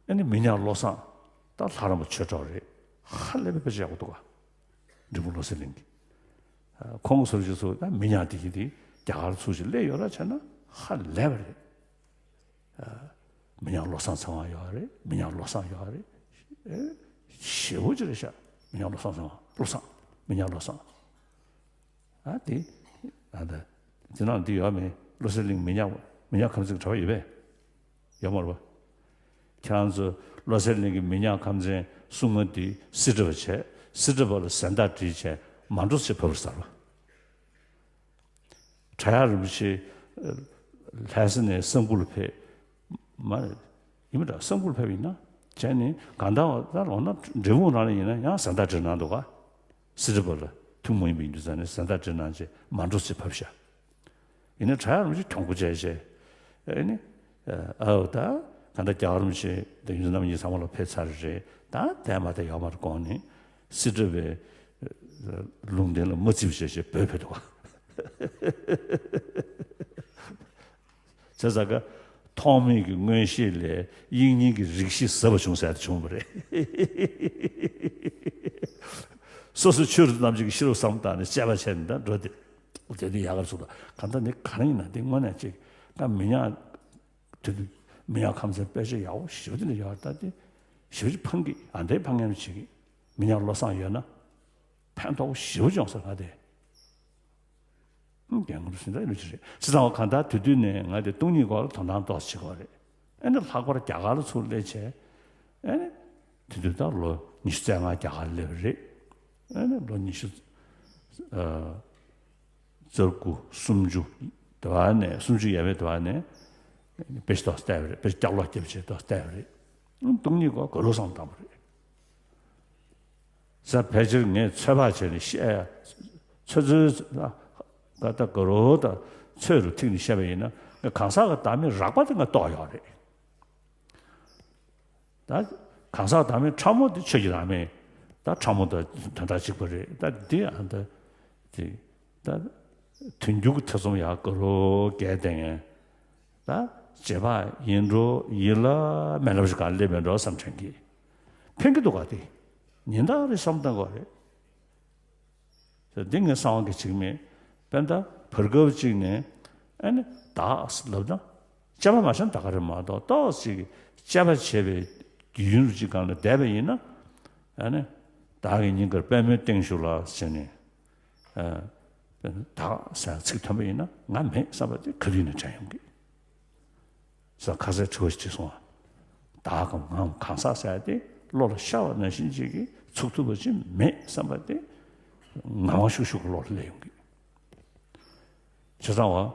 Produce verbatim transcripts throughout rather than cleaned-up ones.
ཨ་ནི་མི་ཉག་བློ་བཟང་ད་ལྷ་རམས་པ་ཆོས་གྲོགས་རེད། ཧ་ལས་པའི་དཔེ་ཆ་ཡག་པོ་འདུག་ག་འབྲས་སྤུངས་བློ་གསལ་གླིང་གི། ཁོང་གི་སོར་ཆུད་ཚོ་ད་མི་ཉག་དེ་གི་དེ་རྒྱ་གར་ཚུར་ཞིག་སླེབས་ཡོད་ར་བྱས་ན་ཧ་ལས་པ་རེད། མི་ཉག་བློ་བཟང་ཚེ་དབང་ཡོད་རེད། མི་ཉག་བློ་བཟང་ཡོད་རེད། ཨེ་ཞེ་པོ་ཅིག་རེད་ཤག་མི་ཉག་བློ་བཟང་ཚེ་དབང་བློ་བཟང་། མི་ཉག་བློ་བཟང་། ཨ་དེ། ཨ་ད། དེ་ནང་འདི་ཡོད་མེད། བློ་གསལ་གླིང་མི་ཉག་མི་ཉག་ཁམས་ཚན་གྱི་གྲྭ་པ་ཡོད་པས། ཡོད་མ་རེད་པ། ཁྱེད་རང་ཚོ་བློ་གསལ་གླིང་གི་མི་ཉག་ཁམས་ཚན་སྲུང་མ་འདི་སྲིད་ཁྲི་པ་བྱས། སྲིད་ཁྲི་པ་ལ་གཟེངས་རྟགས་བསྒྲིལ་བྱས་མ་འགྲོ་ཚེ་བབས་པར་གསར་པ། བྲག་གཡབ་རིན་པོ་ཆེ་ལྷ་ས་ནས་སམ་བྷོ་ཊ་ལ་ཕེབས། མ་ཡིན་མི་འདྲ་སམ་བྷོ་ཊ་ལ་ཕེབས་ཡིན་ན་བྱས་ནས་གང་ལྟར་ད་ལོག་ན་འབྲས་སྤུངས་རང་ལ་ཡིན་ན་ཡང་གཟེངས་རྟགས་བསྒྲིལ་གནང་འདུག་ག་སྲིད་ཁྲི་པ་ལ་ཐུན་མོང་མ་ཡིན་པ་ཡིན་དུས་ཙང་ནས་གཟེངས་རྟགས་བསྒྲིལ་གནང་བྱས་མ་འགྲོ་ཚེ་བབས་ཤག་ཡིན་ན་བྲག་གཡབ་རིན་པོ་ཆེ་གྱོང་པོ་བྱས་བྱས། ཨེ་ནི། ཨའོ་ད། གང་ལྟར་རྒྱལ་བ་རིན་པོ་ཆེ་དང་ཡོངས་འཛིན་རྣམ་གཉིས་ཚང་མ་ལ་ཕེབས་ཚར་རེད། ད་བསྡད་མ་བསྡད་ཡོད་མ་རེད་དགོངས་ནས། སྲིད་ཁྲི་པའི་ལུང་བསྟན་ལ་མ་བརྩི་བ་བྱས་བྱས་བོད་ཕེབས་འདུག་ག་བྱས་ཙང་ཀ་ཐོགས་མེད་ཀྱི་མངོན་ཤེས་ལས་དབྱིག་གཉེན་གྱི་རིགས་ཤེས་ཟབ་པ་བྱུང་ཟེར་དེ་བྱུང་བ་རེད། སོ་སོ་ཆོས་རིག་རྣམ་འབྱེད་ཀྱི་ཤེས་རབ་བསམ་བཏང་ནས་དཔྱད་པ་བྱས་ནས་ད་འགྲོ་དེ། དེ་དུས་ཡག་གར་ཚུགས་དང་གང་ལྟར་ནི་གང་ཡིན་ན་དེ་དངོས་གནས་ཅིག་ད་མི་ཉག་དེ་དུས་མི་ཉག་ཁམས་ཚན་དཔེ་ཆ་ཡག་པོ་ཞེ་པོ་དེ་འདྲ་ཡོད་ད་དེ་ཞེ་པོ་ཅིག་ཕངས་ཀྱི་ཨ་འདྲའི་ཕངས་ངན་བྱེད་ཀྱི་མི་ཉག་བློ་བཟང་ཡོད་ན་ཕན་ཐོགས་པོ་ཞེ་པོ་བྱུང་ཟེར་ང་དེ། རྒན་ཁོང་ཚོ་ཟིན་ད་ཡིན་ནོ་ཅི་རེད། སྲིད་ཚང་བ་གང་ལྟར་དེ་དུས་ནས་ང་དེ་སྟོང་ཉིད་སྐོར་ལ་དོ་སྣང་ཏོག་ཙམ་བྱེད་ཀྱི་ཡོད་རེད། ཨ་ནི་ལྷག་པར་རྒྱ་གར་ལ་ཚུར་སླེབས་བྱས། ཨ་ནི། དེ་དུས་ད་ལོ་ཉི་ཤུ་རྩ་ལྔ་རྒྱ་གར་སླེབས་པ་རེད། ཨ་ནི་ལོ་ཉི་ཤུ། ཨ། རྩ་དགུ་སུམ་ཅུ། དེ་བ་ནས་སུམ་ཅུ་ཡས་མས་དེ་བ་ནས། དཔེ་ཆ་ཏོག་ཙམ་བལྟས་པ་རེད། དཔེ་ཆ་ལྐྱག་ལོག་རྒྱབ་བྱས་ཏོག་ཙམ་བལྟས་པ་རེད། སྟོང་ཉིད་སྐོར་དགའ་རབ་བསམ་བཏང་བ་རེད། ས་ཕལ་ཆེར་ངས་ཚོད་དཔག་བྱས་ནས་བཤད་ཡ། ཚོད་ཚོད་ལ། ད་ལྟ་དགའ་རབ་དང་ཚོད་རུ་ཐིག་ནས་བཤད་པ་ཡིན་ན་ང་གང་ཟག་གི་བདག་མེད་རགས་པ་དེ་ང་རྟོགས་ཡོད་རེད། ད་གང་ཟག་བདག་མེད་ཕྲ་མོ་དེ་ཆོས་ཀྱི་བདག་མེད། ད་ཕྲ་མོ་དང་དོན་དག་གཅིག་པ་རེད། ད་འདི་ཨ་ད་དེ་ད་དོན་འགྱུར་གྱི་ཐེ་ཚོམ་ཡག་དགའ་རབ་རྒྱལ་བསྟན་ཡང་ད་རྗེས་དཔག་ཡིན་འགྲོ་ཡིན་ལ་མེད་ལབ་ཞིག་གང་སླེབས་མེད་འགྲོ་བསམ་དྲན་གི། ཕན་གི་འདུག་ག་དེ་ཉིན་ལྟར་རེ་བསམ་བཏང་དགོས་རེད། འདི་ངས་གསང་བ་གི་ཅིག་མེད། དཔེར་ན་བར་སྐབས་ཅིག་ནས་ཨ་ནི་བདག་ལབ་ན་དཔྱད་པ་མ་བྱས་ན་ད་ག་རེད་མ་གཏོགས་ཏོག་ཙམ་དཔྱད་པ་བྱས་པའི་དུས་ཡུན་རུ་ཅིག་སྒང་ལ་བསྡད་པ་ཡིན་ན་ཨ་ནི་བདག་གི་སྙིང་གར་པདྨོའི་སྟེང་བཞུགས་ལ་ཟེར་ནས་ཨ་བདག་ཟེར་ཚིག་ཐོན་པ་ཡིན་ན་ང་མེད་བསམ་པ་དེ་ག་དུས་ནས་དྲན་ཡོང་གི། ས་ཁ་སའི་དྲི་བ་ཞིག་དྲིས་སོང་ང་། བདག་གམ་ངའམ་གང་ཟག་ཟེར་ཡ་དེ་བློ་ལ་ཤར་བ་ནང་བཞིན་ཅིག་གིས་ཚུགས་ཐུབ་པ་ཅིག་མེད་བསམ་པ་དེ་ངར་མ་ཤུགས་ཤུགས་ཀྱིས་བློ་ལ་སླེབས་ཡོང་གི། བྱས་ཙང་བ་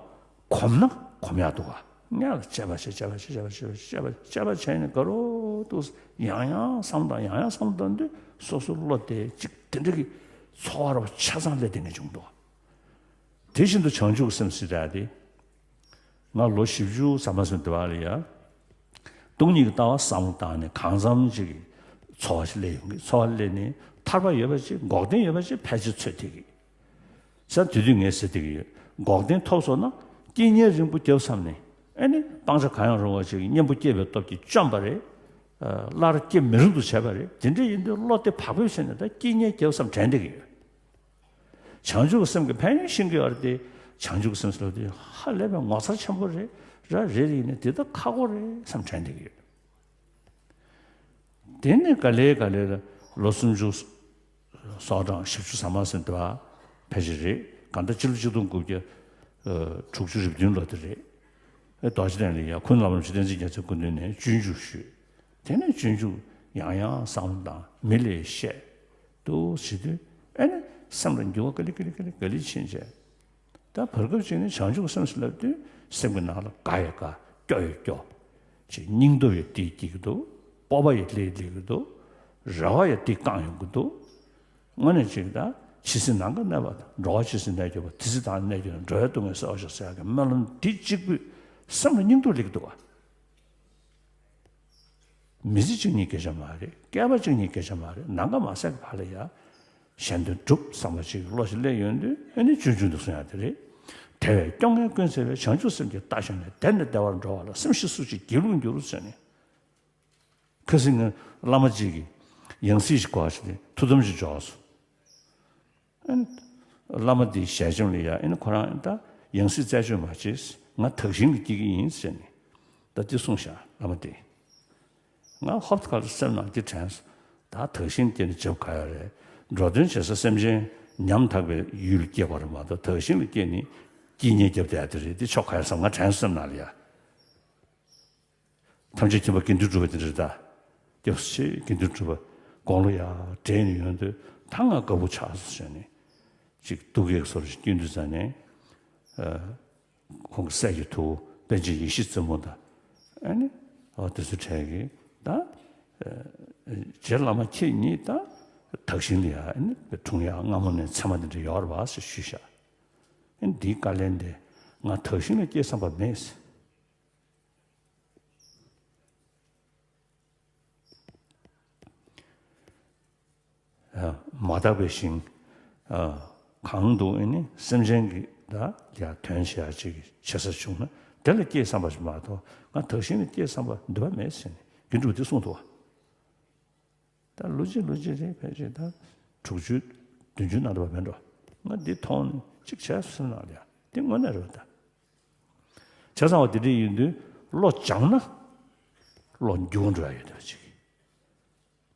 གོམས་ན་གོམས་ཡག་འདུག་ག་སྔོན་ལ་དཔྱད་པ་བྱས་དཔྱད་པ་བྱས་དཔྱད་པ་བྱས་དཔྱད་པ་བྱས་དཔྱད་པ་བྱས་ནས་དགའ་རབ་ཏུ་ཡང་ཡང་བསམ་དང་ཡང་ཡང་བསམ་དང་དུས་སོ་སོ་བློ་བདེ་ཅིག་དེ་འདྲ་གི་ཚོར་བ་ཆ་ཚང་སླེབས་བསྡད་མཁན་བྱུང་འདུག་དེ་བཞིན་དུ་བྱང་ཆུབ་སེམས་ཟེར་ཡ་དེ། ང་ལོ་བཞི་བཅུ་ཙམ་མ་སོན་དུ་བ་ལ་ཡ། སྟོང་ཉིད་ཀྱི་ལྟ་བ་བསམ་བློ་བཏང་ནས་གང་འཚམ་ཅིག་གི་ཚོར་བ་ཞིག་སླེབས་ཡོང་གི། ཚོར་བ་སླེབས་ནས་ཐར་པ་ཡོད་པ་ཅིག་འགོག་བདེན་ཡོད་པ་ཅིག་ཕལ་ཆེར་ཚོད་ཐིག་གི། ས་དེ་དུས་ངས་ཟེར་ཐིག་གི་ཡོད། འགོག་བདེན་ཐོབ་སོང་ན་རྐྱེན་ངན་རིང་པོ་བརྒྱབ་བསམ་ནས་ཨེ་ནི་སྤང་བྱ་གང་ཡང་རུང་བ་ཅིག་གཉེན་པོ་སྐྱེས་པའི་སྟོབས་ཀྱིས་བཅོམ་པ་རེད། སླར་སྐྱེ་མི་རུང་དུ་བྱས་པ་རེད། དེ་འདྲ་ཡིན་དུས་བློ་དེ་བག་ཕེབས་བྱས་ནས་ད་རྐྱེན་ངན་བརྒྱབ་བསམ་དྲན་བསྡད་ཀྱི་ཡོད། བྱང་ཆུབ་སེམས་ཀྱི་ཕན་ཡོན་ཤེས་ཀྱི་ཡོད་རེད་དེ། བྱང་ཆུབ་སེམས་ཟེར་བ་དེ་ཧ་ལས་པའི་ངོ་མཚར་ཆེན་པོ་རེད། ར་རེ་རེ་ཡིན་ནའི་དེ་ད་ཁག་པོ་རེད་བསམ་དྲན་བསྡད་ཀྱི་ཡོད། དེ་ནས་ག་ལེ་ག་ལེ་ལ་ལོ་སུམ་ཅུ་སོ་གྲངས་བཞི་བཅུ་ཟ་མ་ཟིན་དུ་ཕལ་ཆེར་རེད། གང་ལྟར་སྤྱི་ལོ་གཅིག་སྟོང་དགུ་བརྒྱ་དྲུག་ཅུ་རེ་བདུན་ལོ་དེ་རེད། རྡོ་རྗེ་གདན་ལ་ཡ་ཁུངས་ལ་མ་ཆུ་བསྟན་འཛིན་རྒྱལ་མཚན་སྐུ་མདུན་ནས་སྤྱོད་འཇུག་ཞུས། དེ་ནས་སྤྱོད་འཇུག་ཡང་ཡང་བསམ་བློ་བཏང་མི་ལ་བཤད། དུ་བྱེད་དུས་ཨེ་ནི་སེམས་ལ་འགྱུར་བ་ག་ལེ་ག་ལེ་ག་ལེ་ག་ལེ་ཕྱིན་བྱས། ད་བར་སྐབས་ཅིག་ནི་བྱང་ཆུབ་སེམས་སུ་ལབ་དུས་སེམས་ཀྱི་ནང་ལ་དགའ་ཡི་དགའ། སྐྱོ་ཡི་སྐྱོ། ཅིག་སྙིང་སྟོབས་ཡོད་དེ་སྐྱེ་གི་འདུག་སྤོབས་པ་ཡོད་དེ་སླེབས་ཀྱི་འདུག་རེ་བ་ཡོད་དེ་བསྐང་ཡོང་གི་འདུག་དངོས་གནས་ཅིག་ད་ཇི་སྲིད་ནམ་མཁའ་གནས་པ་དང་། འགྲོ་བ་ཇི་སྲིད་གནས་གྱུར་པ། དེ་སྲིད་བདག་གནས་གྱུར་ན། འགྲོ་བའི་སྡུག་བསྔལ་སེལ་བར་ཤོག་ཟེར་ཡག་གི་སྨོན་ལམ་འདི་གཅིག་པུས་སེམས་ལ་སྙིང་སྟོབས་སླེབས་ཀྱི་འདུག་ག་མི་ཚེ་གཅིག་གཉིས་སྐད་ཆ་མ་རེད། བསྐལ་པ་གཅིག་གཉིས་སྐད་ཆ་མ་རེད། ནམ་མཁའ་མ་ཟད་ཀྱི་བར་ལ་ཡ། གཞན་དོན་སྒྲུབ་བསམ་པ་ཅིག་བློ་ཞིག་སླེབས་ཡོང་དུས་ཨེ་ནི་སྤྱོད་འཇུག་འདི་གསུང་ཡག་དེ་རེད། དེ་བས་སྐྱོ་ངལ་ཀུན་སེལ་བའི། བྱང་ཆུབ་སེམས་ཀྱིས་བདག་ཤོག་ནས། བདེ་ནས་བདེ་བར་འགྲོ་བ་ལ། སེམས་ཤེས་སུ་ཅིག་སྒྱིད་ལུག་འགྱུར་ཟེར་ནས། ཁ་སང་ང་བླ་མ་གཅིག་གིས་ཡང་སྲིད་ཅིག་དགོས་ཟེར་ཏེ་ཐུགས་དམ་ཅིག་འཇོག་སོང་། ཨ་ནི་བླ་མ་དེའི་ཞལ་ཆེམས་ལ་ཡ་ཨ་ནི་ཁོ་རང་ད་ཡང་སྲིད་རྩད་གཅོད་མ་བྱེད། ང་དག་ཞིང་ལ་སྐྱེ་གི་ཡིན་ཟེར་ནས་ད་དེ་གསུངས་ཤག་བླ་མ་དེས། ང་ཧོབ་ཁ་ལ་སེམས་ནང་འདི་དྲན་སོང་། ད་དག་ཞིང་སྐྱེས་ནས་བྱེད་པ་ག་ཡོད་རེད། འགྲོ་དོན་བྱེད་ས་སེམས་ཅན་ཉམ་ཐག་པའི་ཡུལ་ལ་སྐྱེས་པ་རེད་མ་གཏོགས་དག་ཞིང་ལ་སྐྱེས་ནས་སྐྱིད་ཉལ་རྒྱབ་བསྡད་ཡ་དེ་རེད། འདི་ཕྱོགས་ག་ཡོད་བསམ་ང་དྲན་སོང་སེམས་ནང་ལ་ཡ། ཐམས་ཅད་མཁྱེན་པ་དགེ་འདུན་གྲུབ་པ་དེ་འདྲ་ད། སྐྱབས་སུ་མཆི། དགེ་འདུན་གྲུབ་པ་དགུང་ལོ་ཡར་བགྲེས་ནས་ཡོང་དུས་ད་ང་དགའ་པོ་ཆགས་སོང་ཟེར་ནས། ཅིག་སྡུག་སྐད་སོགས་ཞིག་སྐྱོན་དུས་ཙ་ནས། ཨ། ཁོང་གི་སྲས་ཀྱི་ཐུ་བོ་པཎ་ཆེན་ཡེ་ཤེས་བཙུན་མོ་དང་། ཨ་ནི། ཨོ་དེ་ཚོ་གྲས་ཀྱིས་ད། ཨ། རྗེ་བླ་མ་ཁྱེད་གཉིས་ད། དག་ཞིང་ལ་ཡ་ཨ་ནི་འཁྲུངས་ཡ་སྔ་མོ་ནས་མཚན་མ་དེ་འདྲ་ཡོད་རེད་པ་ཟེར་ཞུས་ཤག་ཨ་ནི་འདིའི་བཀའ་ལན་དེ་ང་དག་ཞིང་ལ་སྐྱེས་བསམ་པ་མེད་ཟེར། མ་དག་པའི་ཞིང་། གང་དུ་ཨེ་ནི་སེམས་ཅན་གྱི་ད་ཡ་དོན་བྱེད་ཡ་ཅིག་བྱེད་ས་བྱུང་ན་དེ་ལ་སྐྱེས་བསམ་པ་ཞིག་མ་གཏོགས་ང་དག་ཞིང་ལ་སྐྱེས་བསམ་པ་འདོད་པ་མེད་ཟེར་ནས་དགེ་འདུན་གྲུབ་པ་དེ་གསུངས་འདུག་བ། ད་ལོ་གཅིག་ལོ་གཅིག་རེད་ཕལ་ཆེར་ད་དྲུག་ཅུ་བདུན་ཅུ་ནང་འདྲ་བ་མེད་འགྲོ། ང་འདི་མཐོང་ནས་གཅིག་བྱས་སེམས་ནང་ལ་ཡ་འདི་དངོས་གནས་རེད་བ་ད། བྱས་ཙང་བ་དེ་འདྲ་ཡིན་དུས་བློ་སྦྱངས་ན་བློ་འགྱུར་བ་འགྲོ་ཡ་ཡོད་དེ་བ་ཅིག་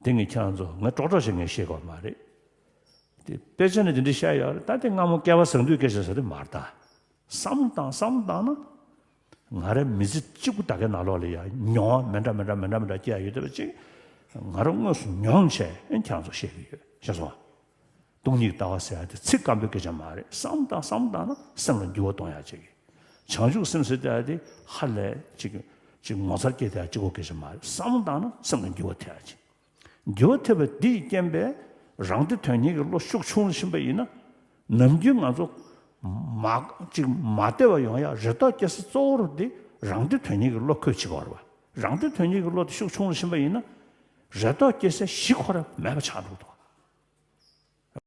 དེ་ངས་ཁྱེད་རང་ཚོ་ངས་ཀྲོག་ཀྲོག་བྱས་ངས་བཤད་དགོས་མ་རེད། དེ་དཔེ་ཆ་ནས་དེ་འདྲ་བཤད་ཡོད་རེད། ད་དེ་སྔ་མོ་བསྐལ་པ་བཟང་དུས་སྐད་ཆ་ཟེར་དེ་མ་རེད་ད། བསམ་བློ་བཏང་བསམ་བློ་བཏང་ན། ང་རའི་མི་ཚེ་གཅིག་པུ་ད་གའི་ནང་ལོགས་ལ་ཡ་མྱོང་བ་མི་འདྲ་མི་འདྲ་མི་འདྲ་མི་འདྲ་སྐྱེ་ཡ་ཡོད་དེ་བ་ཅིག་ང་རང་དངོས་སུ་མྱོང་བྱས་ཨེ་ཁྱེད་རང་ཚོ་བཤད་གི་ཡོད་ཤེས་སོང་ང་། སྟོང་ཉིད་ལྟ་བ་ཟེར་ཡ་དེ་ཚིག་སྐམ་པོའི་སྐད་ཆ་མ་རེད། བསམ་བློ་བཏང་བསམ་བློ་བཏང་ན་སེམས་ལ་འགྱུར་བ་གཏོང་ཡ་ཅིག་བྱང་ཆུབ་སེམས་ཟེར་ཡ་དེ་ཧ་ལས་ཅིག་ཅིག་ངོ་མཚར་སྐྱེ་བསྡད་ཡ་གཅིག་པོ་སྐད་ཆ་མ་རེད། བསམ་བློ་བཏང་ན་སེམས་ལ་འགྱུར་བ་ཐེབས་ཡ་ཅིག་འགྱུར་བ་ཐེབས་པ་འདིས་རྐྱེན་པས་རང་བདེ་དོན་གཉེར་གྱི་བློ་ཤུགས་ཆུང་ཕྱིན་པ་ཡིན་ན། ནམ་རྒྱུན་ང་ཚོ་མ་ཅིག་མ་བདེ་བ་ཡོང་ཡ་རེ་དོགས་སྐྱེ་ས་གཙོ་བོ་རུ་འདི་རང་བདེ་དོན་གཉེར་གྱི་བློ་ཁོས་བྱེད་དགོས་རེད་བ། རང་བདེ་དོན་གཉེར་གྱི་བློ་དེ་ཤུགས་ཆུང་རུ་ཕྱིན་པ་ཡིན་ན། རེ་དོགས་སྐྱེ་ས་གཞི་ཁོ་ར་མེད་པ་ཆགས་འགྲོ་འདུག